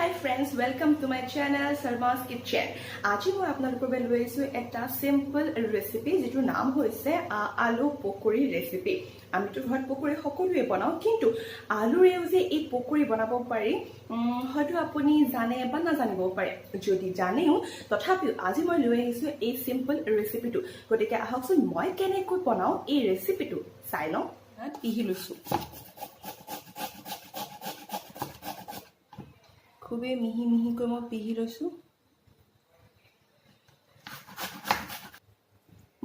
Hi friends, welcome to my channel, Salma's Kitchen. আজি মই আপোনালোকৰ বাবে লৈ আহিছোঁ এটা চিম্পল ৰেচিপি, যিটোৰ নাম হৈছে আলু পকৰী ৰেচিপি। আমিতো ঘৰত পকৰী সকলোৱে বনাওঁ, কিন্তু আলুৰেও যে এই পকৰী বনাব পাৰি, হয়তো আপুনি জানে বা নাজানিবও পাৰে। যদি জানেও, তথাপিও আজি মই লৈ আহিছোঁ এই চিম্পল ৰেচিপিটো। গতিকে আহকচোন, মই কেনেকৈ বনাওঁ এই ৰেচিপিটো চাই লওঁ। পিহি লৈছোঁ, খুবেই মিহি মিহিকৈ মই পিহি লৈছোঁ।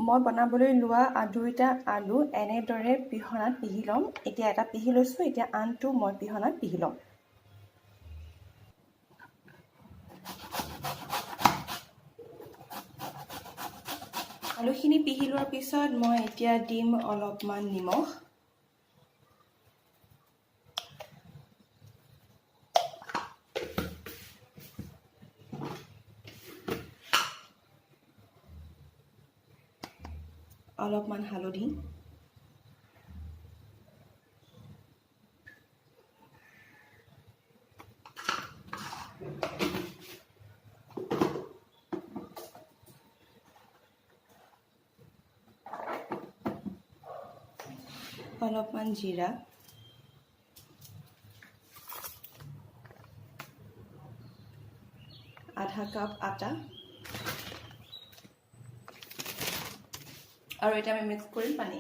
মই বনাবলৈ লোৱা দুয়োটা আলু এনেদৰে পিহনাত পিহি ল'ম। এতিয়া এটা পিহি লৈছোঁ, এতিয়া আনটো মই পিহনাত পিহি ল'ম। আলুখিনি পিহি লোৱাৰ পিছত মই এতিয়া দিম অলপমান নিমখ, অলপমান হালধি, অলপমান জিৰা, আধা কাপ আটা আৰু এতিয়া আমি মিক্স কৰিম পানী।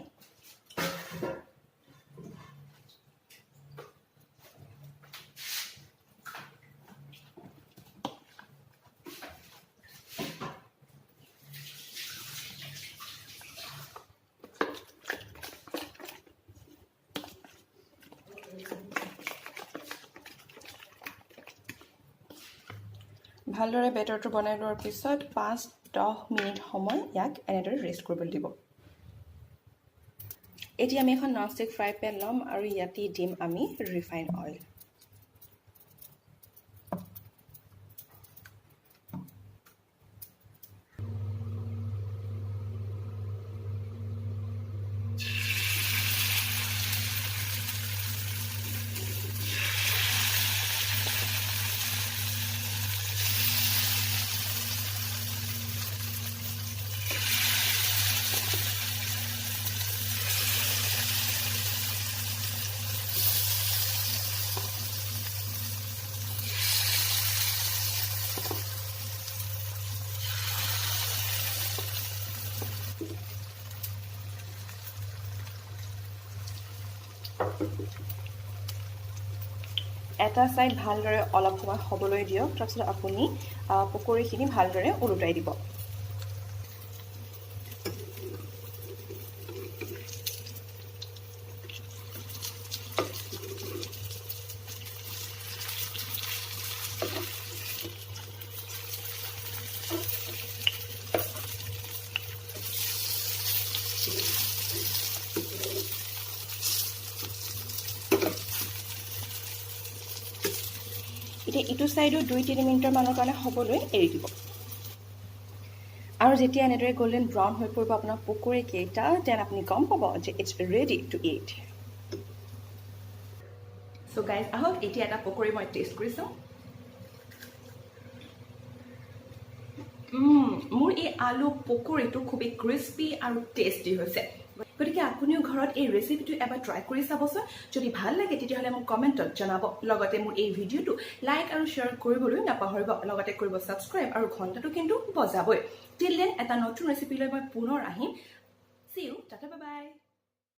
ভালদৰে বেটাৰটো বনাই লোৱাৰ পিছত 5-10 মিনিট সময় ইয়াক এনেদৰে ৰেষ্ট কৰিবলৈ দিব। এতিয়া আমি এখন ননষ্টিক ফ্ৰাই পেন ল'ম আৰু ইয়াতে দিম আমি ৰিফাইন অইল। এটা ছাইড ভালদৰে অলপ সময় হ'বলৈ দিয়ক। তাৰপিছত আপুনি পকৰীখিনি ভালদৰে ওলোটাই দিব। এতিয়া ইটো ছাইডো 2-3 মিনিটৰ মানৰ কাৰণে হ'বলৈ এৰি দিব। আৰু যেতিয়া এনেদৰে গল্ডেন ব্ৰাউন হৈ পৰিব আপোনাৰ পকৰী কেইটা, then আপুনি গম পাব যে it's ready to eat. So guys, আহক, এতিয়া এটা পকৰী মই টেষ্ট কৰি চাওঁ। মোৰ এই আলু পকৰীটো খুবেই ক্ৰিস্পি আৰু টেষ্টি হৈছে। গতিকে আপুনিও ঘৰত এই ৰেচিপিটো এবাৰ ট্ৰাই কৰি চাবচোন। যদি ভাল লাগে, তেতিয়াহ'লে মোক কমেণ্টত জনাব। লগতে মোৰ এই ভিডিঅ'টো লাইক আৰু শ্বেয়াৰ কৰিবলৈ নাপাহৰিব। লগতে কৰিব ছাবস্ক্ৰাইব আৰু ঘণ্টাটো কিন্তু বজাবই। টিল then, এটা নতুন ৰেচিপি লৈ মই পুনৰ আহিম। See you, tata, bye.